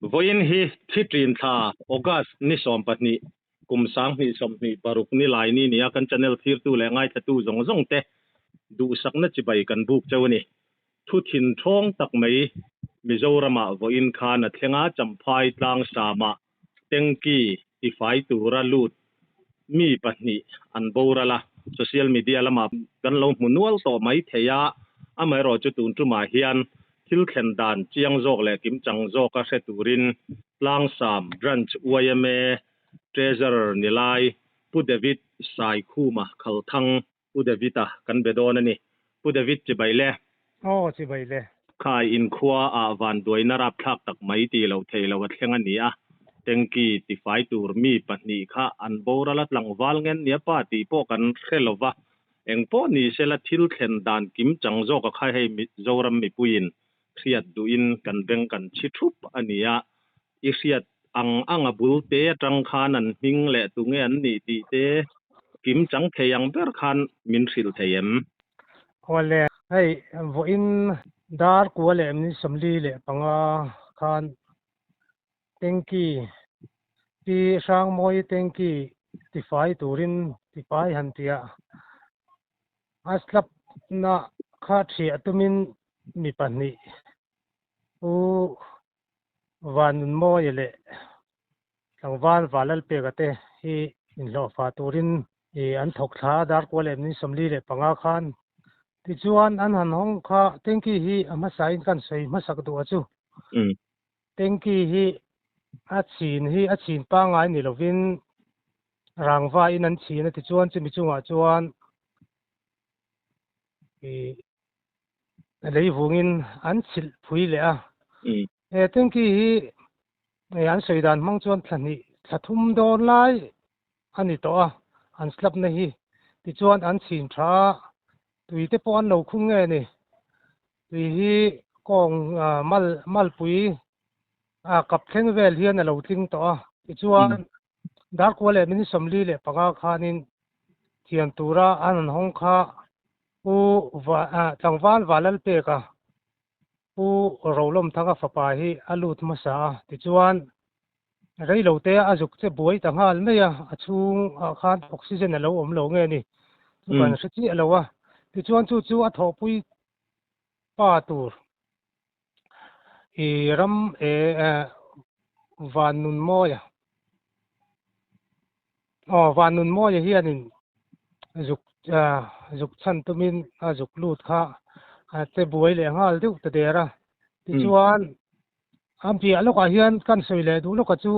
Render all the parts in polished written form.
Vawiin hi thi ṭin thla, August, ni 12, kum 2026 ni lai ni nia kan channel thirtu leh ngaithlatu zawng zawng te duhsakna chibai kan buk cheu a ni. Thu thin ṭhawng tak mai Mizoramah vawiin khan a thleng a, Champhai tlang samah tanky tifai tura lut mi pahnih an boral a, social media lamah kan lo hmu nual tawh mai thei a, amaherawhchu chu tun tumah hian thil thlen dan chiang zawk leh kimchang zawka hre turin Tlangsam Branch yma Treasurer nilai Pu David Saikhuma Khalthang Pu David-a kan be dawn a ni. Pu David chibai le. Aw chibai le. Khai inkhua ah vanduaina rapthlak tak mai ti lo thei lo a thleng a ni a, tanky tifai tur mi pahnih kha an boral a tlangval ngen nia pa tih pawh kan hre lo va, eng pawh ni sela thil thlen dan kim chang zawk a khai hei Mizoram mipuiin hriat duhin kan beng kan chhi thup a ni a, i hriat ang ang a bul te atang khan an hming leh tunge an nih tih te kim chang thei ang ber khan min hrilh thei em? Awle, hei vawiin dar kua leh ni 45 khan tanky pi Hrangmawi tanky tifai turin tifai han tia a slab na kha thiah tumin mi pahnih u Vanunmawia leh tlangval Valalpeka te hi inhlawhfa turin an thawk thla a, dar kua leh ni 45 khan. Tichuan an han hawng kha tanky hi a hmasain kan sawi hmasak duh a chu. Tanky hi a chhin hi a chhin pangngai ni lovin rangva in an chhin a, tichuan chumi chungah chuan lei vungin an chhilh phui leh a. He tanky hi an sawi dan hmang chuan thla hnih thla thum dawn lai a ni tawh a, an slab na hi. Tichuan an chhin tha a, tui te pawh an lo khung nge ni. Tui hi kawng mal malpui kap thleng vel hian a lo tling tawh a. Tichuan dar kua leh minute 45 khanin thian tura an han hawng kha Pu tlangval Valalpeka Pu Rolawmthanga fapa hi a lut hmasa a, tichuan reilote a zuk che buai ta nghal mai a, a chhung ah khan oxygen a lo awm lo nge ni chu kan hre chiah lo a, tichuan chu chu a thawhpui pa tur i ram e Vannunmawia aw Vannunmawia hianin zuk zuk chhan tumin a zuk lut kha a che buai leh nghal deuh ta der a, tichuan a piah lawkah hian kan sawi leh duh lawkah chu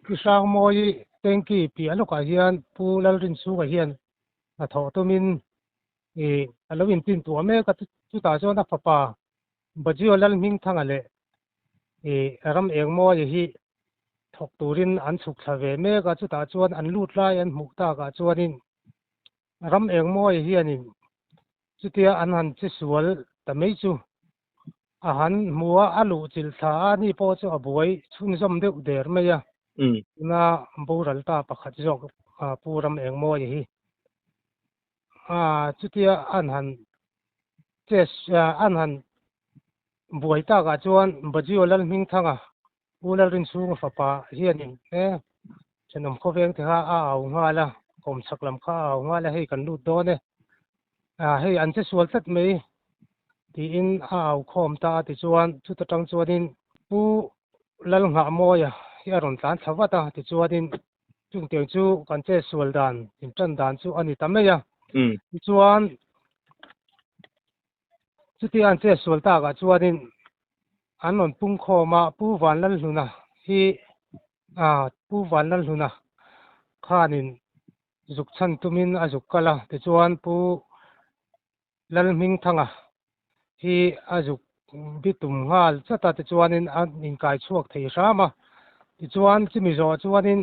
Pi Hrangmawi tanky piah lawkah hian Pu Lalrinchhunga hian hnathawh tumin ih a lo intintuah mek a, chutah chuan a fapa Bajio Lalhmingthanga leh ih ram Engmawia hi thawk turin an chhuk thla ve mek a, chutah chuan an lut lai an hmuh takah chuanin ram Engmawia hianin chutia an han che sual ta mai chu a han hmu a, a luh chilh thla a, ani pawh chu a buai chhunzawm deuh der mai a, tuna boral ta pakhat zawk Pu Ram Engmawia hi chutia an han che an han buai takah chuan Bajio Lalhmingthanga Pu Lalrinchhunga fapa hianin e thenawm khawveng te kha a au nghal a, kawmchhak lam kha a au nghal a, hei kan lut dawn e, hei an che sual tlat mai tiin a au khawm ta a, tichuan chuta tang chuanin Pu Lalnghahmawia hi a rawn tlan thla vat a, tichuanin chungtiang chu kan che sual dan intan dan chu a ni ta mai a, tichuan chutia an che sual takah chuanin an rawn pung khawm a, Pu Vanlalhluna hi Pu Vanlalhluna khanin zuk chhan tumin a zuk kal a, tichuan Pu Lalhmingthanga hi a zuk bi tum nghal chat a, tichuanin a inkai chhuak thei hram a, tichuan chumi zawh chuanin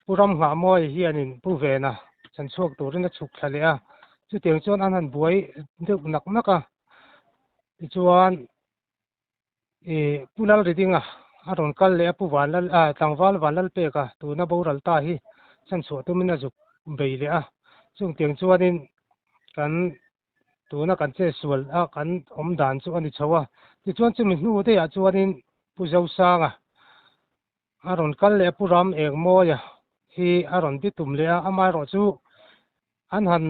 Pu Ramnghahmawia hianin Pu Vena chhan chhuak turin a chhuk thla leh a, chutiang chuan an han buai deuh nak nak a, tichuan ih Pu Lalridinga a rawn kal leh a, Pu Vanlal ah tlangval Vanlalpeka tuna boral ta hi chhan chhuah tumin a zuk bei leh a, chungtiang chuanin kan tuna kan che sual a kan awm dan chu a ni chho a, tichuan chumi hnu daih ah chuanin. Pu Zosanga a rawn kal leh a, Pu Ram Engmawia hi a rawn ti tum leh a, amaherawh chu an han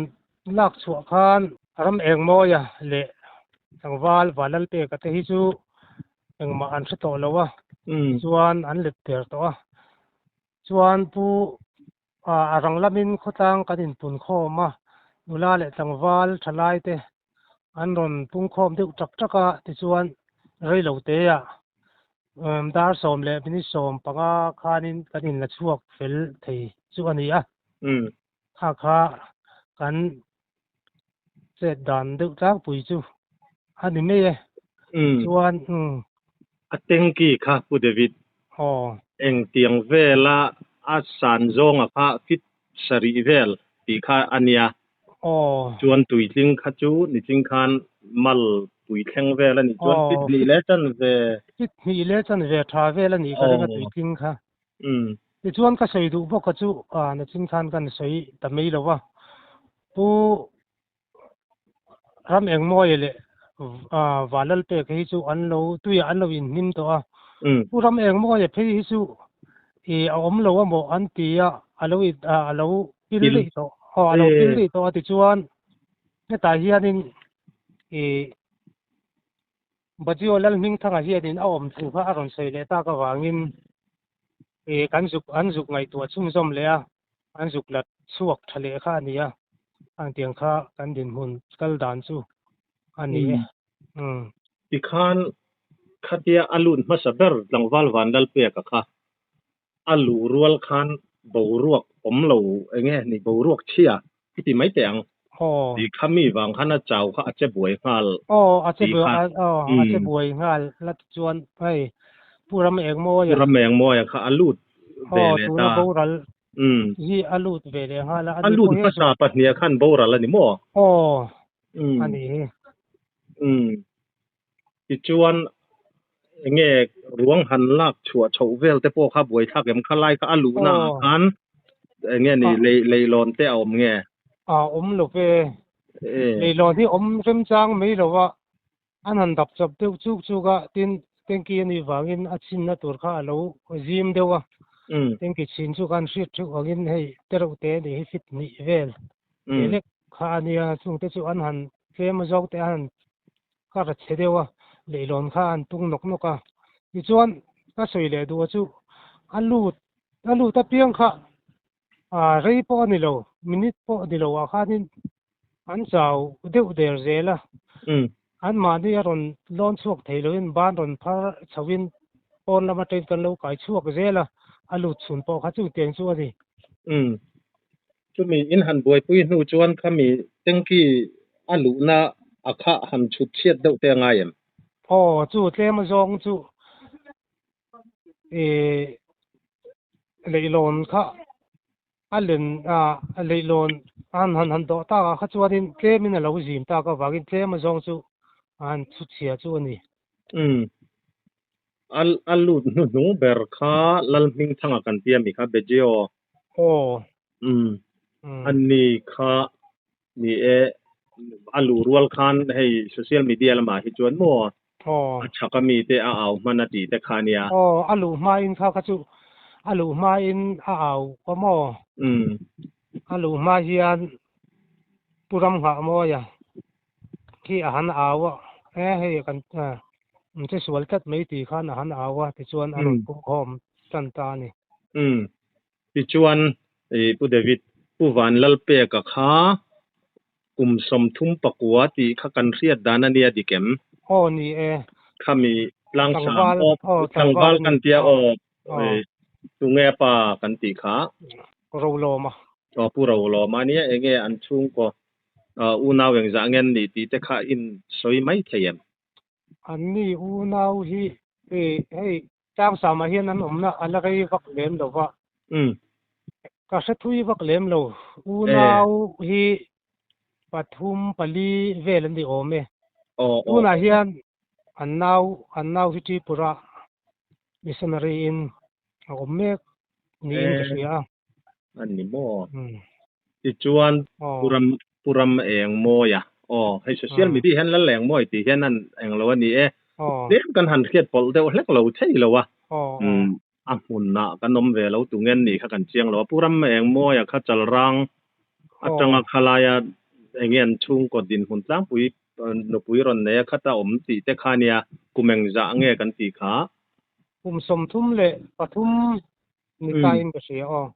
lak chhuah khan Ram Engmawia leh tlangval Vanlalpeka te hi chu engmah an hre tawh lo a, tichuan an let der tawh a, chuan Pu a rang lamin khawtlang kan inpun khawm a, nula leh tlangval thalai te an rawn pungkhawm deuh tak tak a, tichuan reilo teah dar sawm leh minute 15 khanin kan inla chhuak fel thei chu a ni a. Kha kha kan chet dan deuh tlangpui chu a ni mai e. Chuan A tanky kha Pu David. Engtiang vela a san zawnga kha fit sarih vel tih kha a nia. Chuan tuitling kha chu niching khan mal pui thleng vel a nih chuan fit hnih leh chan ve. Fit hnih leh chan ve tha vel a nih ka ring a tuitling kha. Tichuan ka sawi duh bawk a chu nachin khan kan sawi ta mai lo va. Pu Ram Engmawia leh Vanlalpeka hi chu an lo tuiah an lo inhnim tawh a. Pu Ram Engmawia phei hi chu i a awm lo a maw an ti a, a lo a lo pil daih tawh. Aw a lo pil daih tawh a tichuan hetah hianin i Bajio Lalhmingthanga hianin a awm thu kha a rawn sawi leh tak avangin i kan zuk an zuk ngaihtuah chhunzawm leh a, an zuk lat chhuak tha leh kha a ni a, hangtiang kha kan dinhmun kal dan chu a ni e. Tikhan khatia a lut hmasa ber tlangval Vanlalpeka kha a luh rual khan boruak awm lo enge ni boruak chhia i ti mai teh ang. Ti kha mi vang khan a chau kha a che buai nghal ti kha. A che buai nghal la ti chuan hei Pu Ram Engmawia. Pu Ram Engmawia kha a lut ve leh ta. Tuna boral hi a lut ve leh nghal a. A lut hmasa pahniha khan boral a ni maw? Aw a ni hi. Tichuan enge ruang han lak chhuah chhoh vel te pawh kha buaithlak em kha lai kha a luhna ah khan enge ni lei leilawn te a awm nge? A awm lo ve. Leilawn hi awm remchang mai lo a, an han dap chawp deuh chuk chuk a, tin tanky a nih vangin a chhinna tur kha a lo zim deuh a, tanky chhin chu khan hriat theuh angin hei tereuh te a nih hi fit hnih vel te lek kha a nia, chungte chu an han tlem a zawk te a han Ka ra chhe deuh a, leihlawn kha an tung nawk nawk a. Tichuan, ka sawi leh duh a chu, a lut, a lut apiang kha ah rei pawh a ni lo, minute pawh a ni lo ah khanin an chau deuh der zel a. Anmahni a rawn lawn chhuak thei loin ban rawn phar chhoin pawn lam atangin kan lo kai chhuak zel a, a lut chhun pawh kha chutiang chu a ni. Chumi in han buaipui hnu chuan khami tanky a luhna a kha han chhut chhiat deuh te a ngai em? Aw, chu tlem azawng chu ih leihlawn kha a len a leihlawn han han han dawh tak ah kha chuanin tlemin a lo zim tak avangin tlem azawng chu han chhut chhia chu a ni. Umm. A a lut hnuhnung ber kha Lalhmingthanga kan tia mi kha Bejio. Aw. Umm. A ni kha ni e a luh rual khan hei social media lamah hi chuan maw a chhak a mi te a au hman a tih te kha nia. Aw a luh hmain kha kha chu a luh hmain a au a maw. Umm. A luh hma hian Pu Ramnghah Mawia khi a han au a e hei kan che sual tlat mai tih khan a han au a tichuan a rawn pungkhawm tan ta a ni. Umm. Tichuan i Pu David, Pu Vanlalpeka kha kum 34 tih kha kan hriat dan a nia dik em? Aw ni e. Khami tlangsam aw tlangval kan tia aw tunge a pa kan tih kha. Rolawma. Aw Pu Rolawma a nia enge an chhungkaw unau engzah nge an nih tih te kha in sawi mai thei em? Anni unau hi hei Tlangsam-ah hian an awmna a la rei vak lem lo va. Ka hre thui vak lem lo. Unau hi pathum pali vel an ni awm e. Tunah hian an nau an nau hi Tripura missionary in a awm mek niin ka hria a. A ni maw? Tichuan Puram Puram Engmawia aw hei social media hian Lal Engmawi tih hian an englo a ni e. Tlem kan han hriat pawlh deuh hlek lo thei lo a. A hmunah kan awm ve lo tu ngen nih kha kan chiang lo a. Pu Ramengmawia kha chalrang atanga khalaia enge an chhungkaw dinhmun tlangpui nupui rawn nei a khata awm tih te kha nia kum engzah nge kan tih kha. Kum 33 ni tain ka hria aw.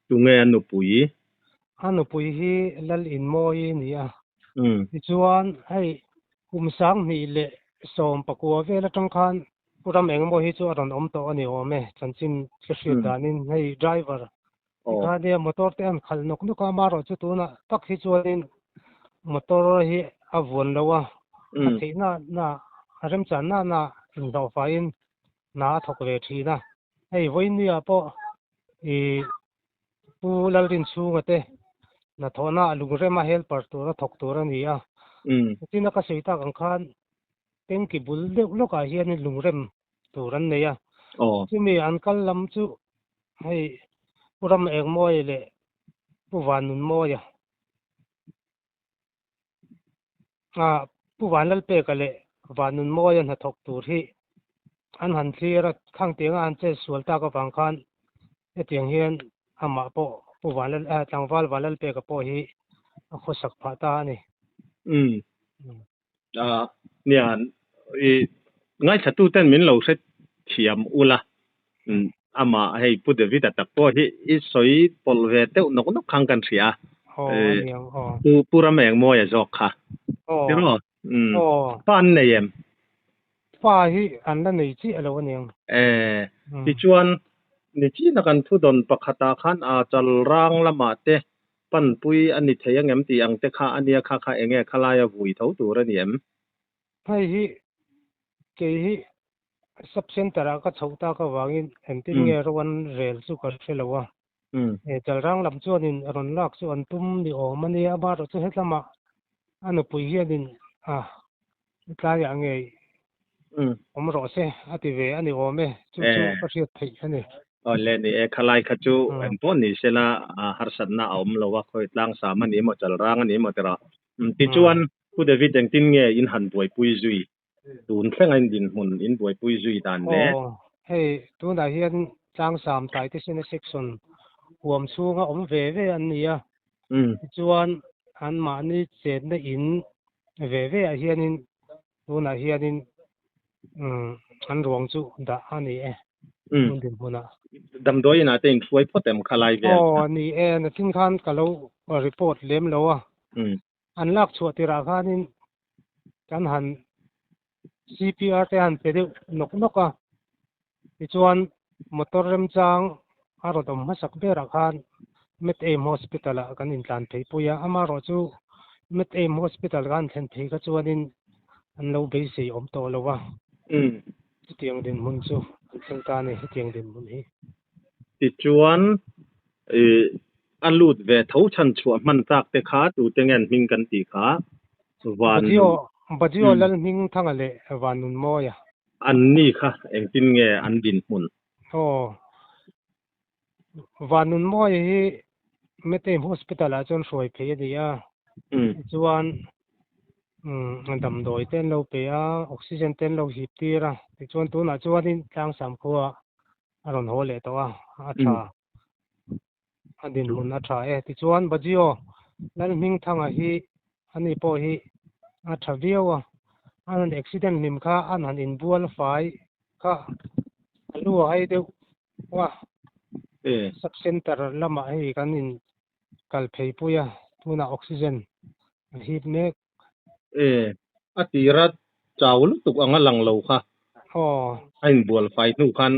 Tunge a nupui? A nupui hi Lalinmawii a ni a. Tichuan hei kum 2019 vel atang khan Pu Ramengmawi hi chu a rawn awm tawh a ni awm e. Chanchin ka hriat danin hei driver tikhan nia motor te an khalh nawk nawk a, amaherawh chu tunah tak hi chuanin motor hi a vuan lo a, a theihna na a remchan na na inhlawhfaiin hna a thawk ve thin a. Hei vawinia pawh ih Pu Lalrinchhunga te hnathawhna a lungrema helper tura thawk tur a ni a. Chutin a ka sawi tak ang khan tanki bul deuh lawkah hianin lungrem tur an nei a. Chumi an kal lam chu hei Pu Ramengmawia leh Pu Vannunmawia Pu Vanlalpeka leh Vannunmawia hnathawk tur hi an han thlir a, khang tianga an chet sual tak avang khan hetiang hian amah pawh Pu Vanlal tlangval Vanlalpeka pawh hi a khawsak phah ta a ni. Umm nia i ngaithla ten min lo hre thiam ula amah hei Pu David-a tak pawh hi i sawi pawlh ve deuh nawk nawk khang kan hria a Pu Ramengmawia zawk kha tiraw pa an nei em? Pa hi an la nei chiah lo aniang. Tichuan nichina kan thudawn pakhatah khan a chalrang lamah te Panpui a ni thei angem tih ang te kha a nia kha kha enge khalaia vui tho tur a ni em? Hei hi kei hi sub centre ah ka chhoh tak avangin engtin nge ro an rel chu ka hre lo a. Chalrang lam chuanin rawn lak chu an tum ni awm a nia, amaherawh chu hetlama a nupui hianin a tlaiah ngei awm rawh se a ti ve a ni awm e, chu chu ka hriat theih a ni. Aw le ni e, khalai kha chu engpawh ni sela harsatna a awm lo a, khawi tlang sam a ni emaw chalrang a ni emaw tiraw. Tichuan Pu David engtin nge in han buaipui zui? Tun thlenga in dinhmun in buaipui zui dan le? Aw, hei tunah hian tlangsam Taitesena section huam chhunga awm ve ve an ni a, tichuan anmahni chetna in ve ve ah hianin tunah hianin an ruang chu dah a ni e tun dinhmunah. Damdawi inah te inhruai phawt em kha lai vel? Aw ni e, nakin khan ka lo report lem lo a. An lak chhuah tirah khanin kan han CPR te han pe deuh nawk nawk a, tichuan motor remchang a rawn awm hmasak berah khan Met Aim Hospital ah kan intlan phei pui a, amaherawh chu Met Aim Hospital kan thlen phei kha chuanin an lo beisei awm tawh lo a, chutiang dinhmun chu an thleng ta a ni, hetiang dinhmun hi. Tichuan ih a lut ve tho chhan chhuah hman tak te kha tute nge an hming kan tih kha Van Bajio Bajio Lalhming Thanga leh Vannunmawia. An ni kha engtin nge an dinhmun? Aw Vannunmawia hi Meteim Hospital ah chuan hruai phei a ni a, tichuan damdawi te an lo pe a, oxygen te an lo hip tir a, tichuan tunah chuanin Tlangsam khua a rawn haw leh tawh a, a tha. A dinhmun a tha e. Tichuan Bajio Lalhmingthanga hi ani pawh hi a tha viau a, an han accident hlim kha an han inbual fai kha a lu a hai deuh a, sub centre lamah hei kan in kal phei pui a, tunah oxygen a hip mek. E, a tira chau lutuk anga lang lo kha. Aw. A inbual fai hnu khan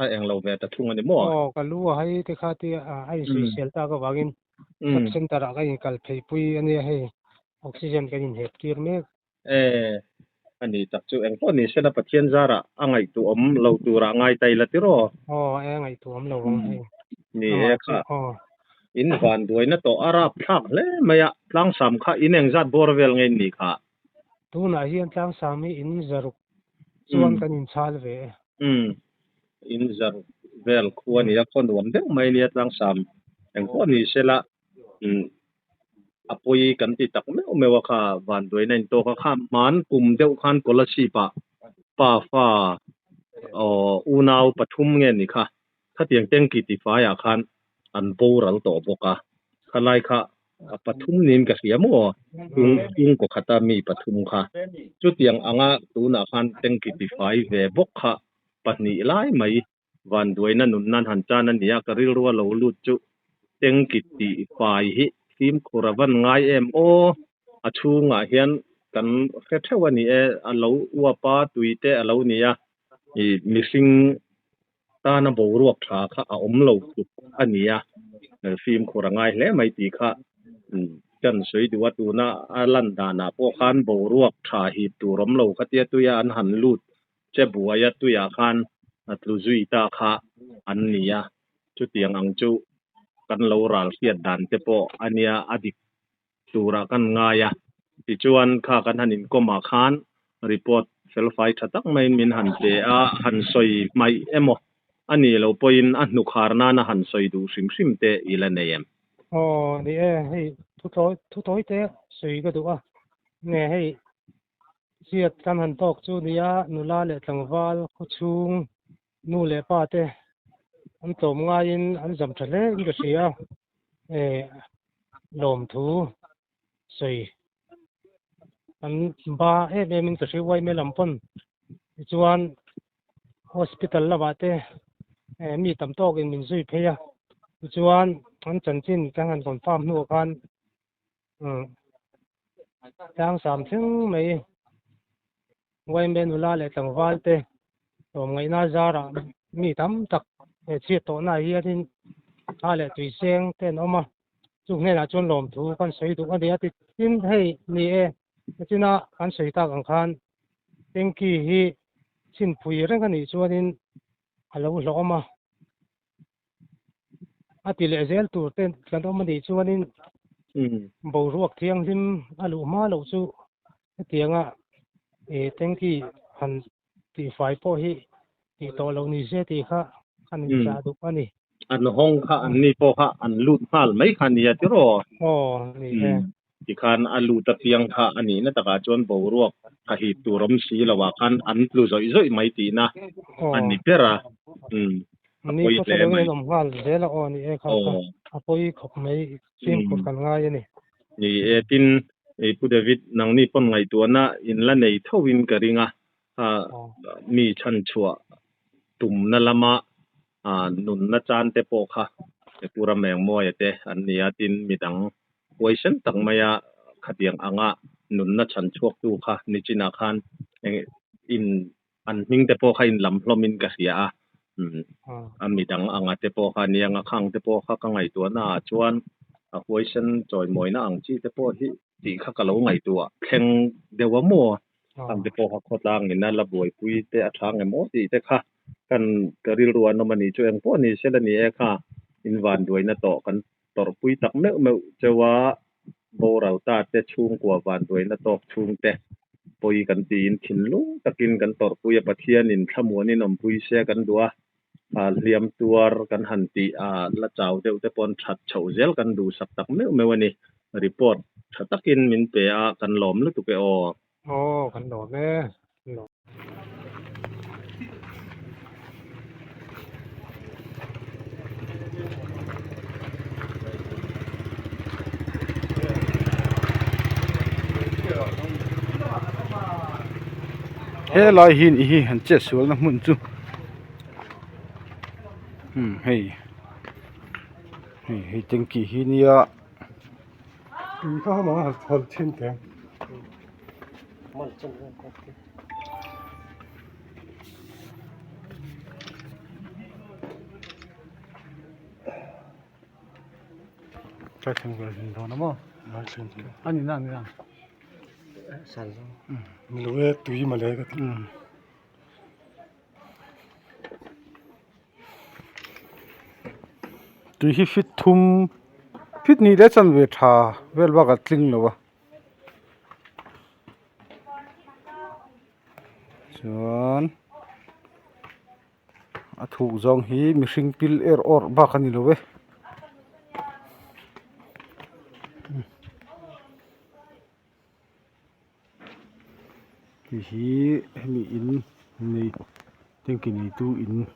a eng lo ve ta thung a ni maw? Aw, ka lu a hai te kha tia a insuisel tak avangin sub centre ah ka inkal phei pui a nia hei, oxygen kan inhep tir mek. E, a ni tak chu engpawh ni sela Pathian zarah a ngaihtuahawm lo turah ngai ta ila tiraw? Aw, e ngaihtuahawm lo ang hei. Ni e kha. In van buaina tawh a rap thlak hle mai a, tlangsam kha in engzat bawr vel nge in nih kha? Tunah hian tlangsam hi in zaruk chuan kan inchhal ve e. Umm, in zaruk vel khu a nia, khaw nuam deuh mai nia tlangsam engpawh ni sela. Umm. A pawi kan ti tak meuh meuh a kha vanduaina in tawk a kha hman kum deuh khan Kolasib ah pa fa aw unau pathum nge ni kha khatiang tanki tifai ah khan an boral tawh bawk a khalai kha pathum niin ka hria maw chung chhungkaw khata mi pathum kha chutiang anga tunah khan tanki tifai ve bawk kha pahnih lai mai Vanduaina nun nan han chan a nia, ka rilru a lo lut chu Tengki tih fai hi fimkhur a van ngai em aw, a chhungah hian kan hre theuh a ni e, a lo uap a, tui te a lo ni a, ih mihring tana boruak tha kha a awm lo tluk a ni a, fimkhur a ngai hle mai tih kha kan sawi duh a, tuna a lan danah pawh khan boruak tha hip tur awm lo khatia tuia an han lut che buaia tuiah khan a tlu zui ta kha an ni a, chutiang ang chu kan lo ral hriat dan te pawh a nia a dik turah kan ngai a. Tichuan kha kan han inkawmah khan report felfai tha tak maiin min han pe a, han sawi hmaih emaw a nih loh pawhin a hnukhar nana han sawi duh hrim hrim te i la nei em? Aw ni e, hei thu tawi te sawi ka duh a, nge hei Chhiat kan han tawk chu nia nula leh tlangval khawchhung nu leh pa te an tlawm ngaiin an zam tha hle in ka hria a, eh lawmthu sawi an ba em em in ka hria uaime lam pawn tichuan hospital lamah te eh mi tam tawkin min zui phei a tichuan an chanchin kan han confirm hnuah khan Tlang sam thleng mai Uaime nula leh tlangval te tlawmngaihna zarah mi tam tak he chhiat tawhna ah hianin tha leh tui seng te an awm a, chu hnenah chuan lawmthu kan sawi duh a ni a ti tin hei ni e china kan sawi tak ang khan tanky hi chhinpui reng a nih chuanin a lo hlawm a. A ti leh zel tur te kan awm a nih chuanin boruak thianghlim a luh hma loh chu hetianga ih tanky han tihfai pawh hi tih tawh loh ni se tih kha kan inchah duh a ni. An hawng kha an ni pawh kha an lut nghal mai kha nia tiraw? Aw ni e. Tikhan a lut apiang kha a nihna takah chuan boruak a hip tur awm si lo ah khan an tlu zawih zawih mai tihna a ni ber a. Umm a pawi hle mai. A pawi khawp mai fimkhur kan ngai a ni. Ni e tin Pu David nangni pawn ngaihtuahna in la nei tho in ka ring a, mi chhanchhuah tumna lama nunna chan te pawh kha Pu Ramengmawia te an ni a, tin midang huaisen tak maia khatiang anga nunna chhan chhuaktu kha nichinah khan in an hming te pawh kha in lam hlawmin ka hria a, a midang anga te pawh kha nia nga khang te pawh kha ka ngaihtuahna ah chuan a huaisen chawimawina ang chi te pawh hi tih kha ka lo ngaihtuah thleng deuh a maw khang te pawh kha khawtlang ina la buaipui te a tha ngem aw tih te kha kan ka rilru an awm a nih chu engpawh ni sela ni e kha in van duaina tawh kan tawrhpui tak meuh meuh cheu a boral ta te chhungkua van duaina tawk chhung te pawi kan tiin thinlung takin kan tawrhpui a Pathianin thlamuanin awmpui se kan duh a hliam tuar kan han tih a la chau deuh te pawn that chhoh zel kan duhsak tak meuh meuh a ni. Report tha takin min pe a, kan lawm lutuk e aw. Aw, kan lawm e. He lai hi nih hi han chet sualna hmun chu. Umm hei hei hei tanky hi nia Tui hi fit thum fit nih leh chanve tha vel bak a tling lo a chuan a thuk zawng hi mihring pil er awrh bak a ni lo e. hi hemi in nei tanki neitu in.